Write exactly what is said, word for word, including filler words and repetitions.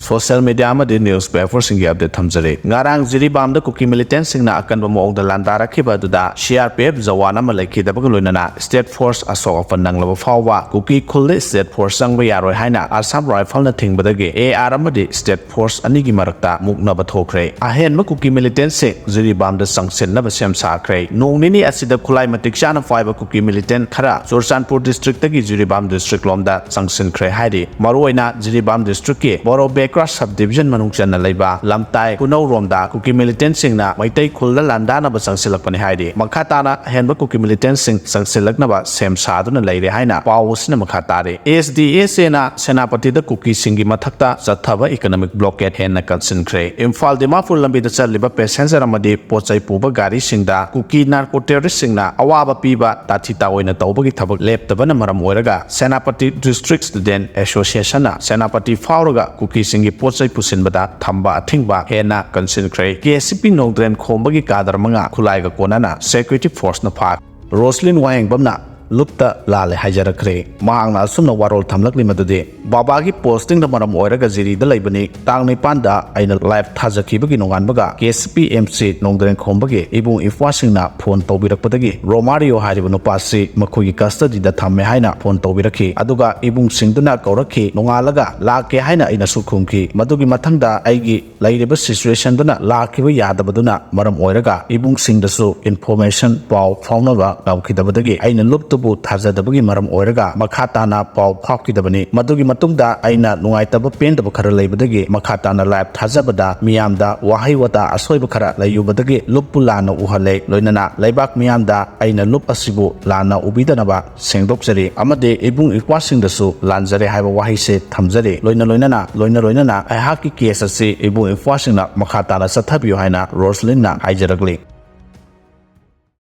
Social media ꯑꯃꯗꯤ news ꯄꯦꯄꯔꯁꯤꯡꯒꯤ update ꯊꯝꯖꯔꯤ꯫ ꯉꯔꯥꯡ ꯖꯤꯔꯤꯕꯥꯝꯗ ꯀꯨꯀꯤ ꯃꯤꯂꯤꯇꯦꯟꯁꯤꯡꯅ ꯑꯀꯟꯕ ꯃꯑꯣꯡꯗ ꯂꯥꯟꯗꯥꯔꯛꯈꯤꯕ ꯑꯗꯨꯗ C R P F Jawan ꯑꯃ ꯂꯩꯈꯤꯗꯕꯒ ꯂꯣꯏꯅꯅ ꯁ꯭ꯇꯦꯠ ꯐꯣꯔꯁ ꯑꯁꯣꯛ ꯑꯄꯟ ꯅꯪꯂꯕ ꯐꯥꯎꯕ ꯀꯨꯀꯤ ꯈꯨꯜꯗ ꯁ꯭ꯇꯦꯠ ꯐꯣꯔꯁ ꯆꯪꯕ ꯌꯥꯔꯣꯏ ꯍꯥꯏꯅ ꯑꯁꯥꯝ ꯔꯥꯏꯐꯜꯅ ꯊꯤꯡꯕꯗꯒꯤ ꯑꯦ ꯑꯥꯔ ꯑꯃꯗꯤ ꯁ꯭ꯇꯦꯠ ꯐꯣꯔꯁ ꯑꯅꯤꯒꯤ ꯃꯔꯛꯇ ꯃꯨꯛꯅꯕ ꯊꯣꯛꯈ꯭ꯔꯦ꯫ ꯑꯍꯦꯟꯕ ꯀꯨꯀꯤ ꯃꯤꯂꯤꯇꯦꯟꯁꯤꯡ ꯖꯤꯔꯤꯕꯥꯝꯗ ꯆꯪꯁꯤꯟꯅꯕ ꯁꯦꯝ ꯁꯥꯈ꯭ꯔꯦ꯫ ꯅꯣꯡ ꯅꯤꯅꯤ ꯑꯁꯤꯗ ꯈꯨꯠꯂꯥꯏ ꯃꯇꯤꯛ ꯆꯥꯅ ꯄꯥꯏꯕ ꯀꯨꯀꯤ ꯃꯤꯂꯤꯇꯦꯟ ꯈꯔ ꯆꯨꯔꯆꯥꯟꯄꯨꯔ ꯗꯤꯁꯇ꯭ꯔꯤꯛꯇꯒꯤ ꯖꯤꯔꯤꯕꯥꯝ ꯗꯤꯁꯇ꯭ꯔꯤꯛ ꯂꯣꯝꯗ ꯆꯪꯁꯤꯟꯈ꯭ꯔꯦ ꯍꯥꯏꯔꯤ꯫ ꯃꯔꯨꯑꯣꯏꯅ ꯖꯤꯔꯤꯕꯥꯝ ꯗꯤꯁꯇ꯭ꯔꯤꯛꯀꯤ ꯕꯣꯔꯣ ꯕꯦꯀ꯭ꯔꯥ ꯁꯕ ꯗꯤꯕꯤꯖꯟ ꯃꯅꯨꯡ ꯆꯟꯅ ꯂꯩꯕ ꯂꯝꯇꯥꯏ ꯈꯨꯅꯧꯔꯣꯝꯗ ꯀꯨꯀꯤ ꯃꯤꯂꯤꯇꯦꯟꯁꯤꯡꯅ ꯃꯩꯇꯩ ꯈꯨꯜꯗ ꯂꯥꯟꯗꯥꯅꯕ ꯆꯪꯁꯤꯜꯂꯛꯄꯅꯤ ꯍꯥꯏꯔꯤ꯫ ꯃꯈꯥ ꯇꯥꯅ ꯑꯍꯦꯟꯕ ꯀꯨꯀꯤ ꯃꯤꯂꯤꯇꯦꯟꯁꯤꯡ ꯆꯪꯁꯤꯜꯂꯛꯅꯕ ꯁꯦꯝ ꯁꯥꯗꯨꯅ ꯂꯩꯔꯦ ꯍꯥꯏꯅ ꯄꯥꯎ ꯑꯁꯤꯅ ꯃꯈꯥ ꯇꯥꯔꯤ꯫ ꯑꯦꯁ ꯗꯤ ꯑꯦꯁ ꯑꯦꯅ ꯁꯦꯅꯥꯄꯇꯤꯗ ꯀꯨꯀꯤꯁꯤꯡꯒꯤ ꯃꯊꯛꯇ ꯆꯠꯊꯕ ꯏꯀꯣꯅꯣꯃꯤꯛ ꯕ꯭ꯂꯣꯀꯦꯠ ꯍꯦꯟꯅ ꯀꯟꯁꯤꯟꯈ꯭ꯔꯦ꯫ ꯏꯝꯐꯥꯜ ꯗꯤꯃꯥꯄꯨꯔ ꯂꯝꯕꯤꯗ ꯆꯠꯂꯤꯕ ꯄꯦꯁꯦꯟꯖꯔ ꯑꯃꯗꯤ ꯄꯣꯠ ꯆꯩ ꯄꯨꯕ ꯒꯥꯔꯤꯁꯤꯡꯗ ꯀꯨꯀꯤ ꯅꯥꯔꯀꯣ ꯇꯦꯔꯣꯔꯤꯁ꯭ꯠꯁꯤꯡꯅ ꯑꯋꯥꯕ ꯄꯤꯕ ꯇꯥꯊꯤ ꯇꯥꯑꯣꯏꯅ ꯇꯧꯕꯒꯤ ꯊꯕꯛ ꯂꯦꯞꯇꯕꯅ ꯃꯔꯝ ꯑꯣꯏꯔꯒ ꯁꯦꯅꯥꯄꯇꯤ ꯗꯤꯁꯇ꯭ꯔꯤꯛ ꯁ꯭ꯇꯨꯗꯦꯟꯠ ꯑꯦꯁꯣꯁꯤꯌꯦꯁꯟꯅ ꯁꯦꯅꯥꯄꯇꯤ ꯐꯥꯎꯔꯒ ꯀꯨꯀꯤꯁꯤꯡꯒꯤ ꯄꯣꯠ ꯆꯩ ꯄꯨꯁꯤꯟꯕꯗ ꯊꯝꯕ ꯑꯊꯤꯡꯕ ꯍꯦꯟꯅ ꯀꯟꯁꯤꯟꯈ꯭ꯔꯦ꯫ ꯀꯦ ꯑꯦꯁ ꯁꯤ ꯄꯤ ꯅꯣꯡꯗ꯭ꯔꯦꯟ ꯈꯣꯝꯕꯒꯤ ꯀꯥꯗꯔ ꯃꯉꯥ ꯈꯨꯠꯂꯥꯏꯒ ꯀꯣꯟꯅꯅ ꯁꯦꯀ꯭ꯌꯨꯔꯤꯇꯤ ꯐꯣꯔꯁꯅ ꯐꯥꯈ꯭ꯔꯦ꯫ ꯔꯣꯁꯂꯤꯟ ꯋꯥꯍꯦꯡꯕꯝꯅ ꯂꯨꯞꯇ ꯂꯥꯜꯂꯦ ꯍꯥꯏꯖꯔꯛꯈ꯭ꯔꯦ꯫ ꯃꯍꯥꯛꯅ ꯑꯁꯨꯝꯅ ꯋꯥꯔꯣꯜ ꯊꯝꯂꯛꯂꯤ ꯃꯗꯨꯗꯤ, ꯕꯥꯕꯥꯒꯤ ꯄꯣꯁꯇꯤꯡꯗ ꯃꯔꯝ ꯑꯣꯏꯔꯒ ꯖꯤꯔꯤꯗ ꯂꯩꯕꯅꯤ꯫ ꯇꯥꯡ ꯅꯤꯄꯥꯟꯗ ꯑꯩꯅ ꯂꯥꯏꯐ ꯊꯥꯖꯈꯤꯕꯒꯤ ꯅꯣꯡꯉꯥꯟꯕꯒ ꯀꯦ ꯑꯦꯁ ꯄꯤ ꯑꯦꯝ ꯁꯤ ꯅꯣꯡꯗ꯭ꯔꯦꯟ ꯈꯣꯝꯕꯒꯤ ꯏꯕꯨꯡ ꯏꯄ꯭ꯋꯥꯁꯤꯡꯅ ꯐꯣꯟ ꯇꯧꯕꯤꯔꯛꯄꯗꯒꯤ ꯔꯣꯃꯥꯔꯤꯌꯣ ꯍꯥꯏꯔꯤꯕ ꯅꯨꯄꯥꯁꯤ ꯃꯈꯣꯏꯒꯤ ꯀꯁꯇꯗꯤꯗ ꯊꯝꯃꯦ ꯍꯥꯏꯅ ꯐꯣꯟ ꯇꯧꯕꯤꯔꯛꯈꯤ꯫ ꯑꯗꯨꯒ ꯏꯕꯨꯡꯁꯤꯡꯗꯨꯅ ꯀꯧꯔꯛꯈꯤ, ꯅꯣꯡꯉꯥꯜꯂꯒ ꯂꯥꯛꯀꯦ ꯍꯥꯏꯅ ꯑꯩꯅꯁꯨ ꯈꯨꯝꯈꯤ꯫ ꯃꯗꯨꯒꯤ ꯃꯊꯪꯗ ꯑꯩꯒꯤ ꯂꯩꯔꯤꯕ ꯁꯤꯆꯨꯋꯦꯁꯟꯗꯨꯅ ꯂꯥꯛꯈꯤꯕ ꯌꯥꯗꯕꯗꯨꯅ ꯃꯔꯝ ꯑꯣꯏꯔꯒ ꯏꯕꯨꯡꯁꯤꯡꯗꯁꯨ ꯏꯟꯐꯣꯔꯃꯦꯁꯟ, ꯄꯥꯎ ꯐꯥꯎꯅꯕ ꯉꯝꯈꯤꯗꯕꯗꯒꯤ ꯑꯩꯅ ꯂꯨꯞꯇꯨꯕꯨ ꯊꯥꯖꯗꯕꯒꯤ ꯃꯔꯝ ꯑꯣꯏꯔꯒ ꯃꯈꯥ ꯇꯥꯅ ꯄꯥꯎ ꯐꯥꯎꯈꯤꯗꯕꯅꯤ꯫ ꯃꯗꯨꯒꯤ ꯃꯇꯨꯡꯗ ꯑꯩꯅ ꯅꯨꯡꯉꯥꯏꯇꯕ ꯄꯦꯟꯗꯕ ꯈꯔ ꯂꯩꯕꯗꯒꯤ ꯃꯈꯥ ꯇꯥꯅ ꯂꯥꯏꯐ ꯊꯥꯖꯕꯗ ꯃꯤꯌꯥꯝꯗ ꯋꯥꯍꯩ ꯋꯥꯇꯥ ꯑꯁꯣꯏꯕ ꯈꯔ ꯂꯩꯔꯨꯕꯗꯒꯤ ꯂꯨꯞꯄꯨ ꯂꯥꯟꯅ ꯎꯍꯜꯂꯦ꯫ ꯂꯣꯏꯅꯅ ꯂꯩꯕꯥꯛ ꯃꯤꯌꯥꯝꯗ ꯑꯩꯅ ꯂꯨꯞ ꯑꯁꯤꯕꯨ ꯂꯥꯟꯅ ꯎꯕꯤꯗꯅꯕ ꯁꯦꯡꯗꯣꯛꯆꯔꯤ ꯑꯃꯗꯤ ꯏꯕꯨꯡ ꯏꯄ꯭ꯋꯥꯁꯤꯡꯗꯁꯨ ꯂꯥꯟꯖꯔꯦ ꯍꯥꯏꯕ ꯋꯥꯍꯩꯁꯦ ꯊꯝꯖꯔꯤ꯫ ꯂꯣꯏꯅ ꯂꯣꯏꯅꯅ, ꯂꯣꯏꯅ ꯂꯣꯏꯅꯅ ꯑꯩꯍꯥꯛꯀꯤ ꯀꯦꯁ ꯑꯁꯤ ꯏꯕꯨꯡ ꯏꯄ꯭ꯋꯥꯁꯤꯡꯅ ꯃꯈꯥ ꯇꯥꯅ ꯆꯠꯊꯕꯤꯌꯨ ꯍꯥꯏꯅ ꯔꯣꯁꯂꯤꯟꯅ ꯍꯥꯏꯖꯔꯛꯂꯤ꯫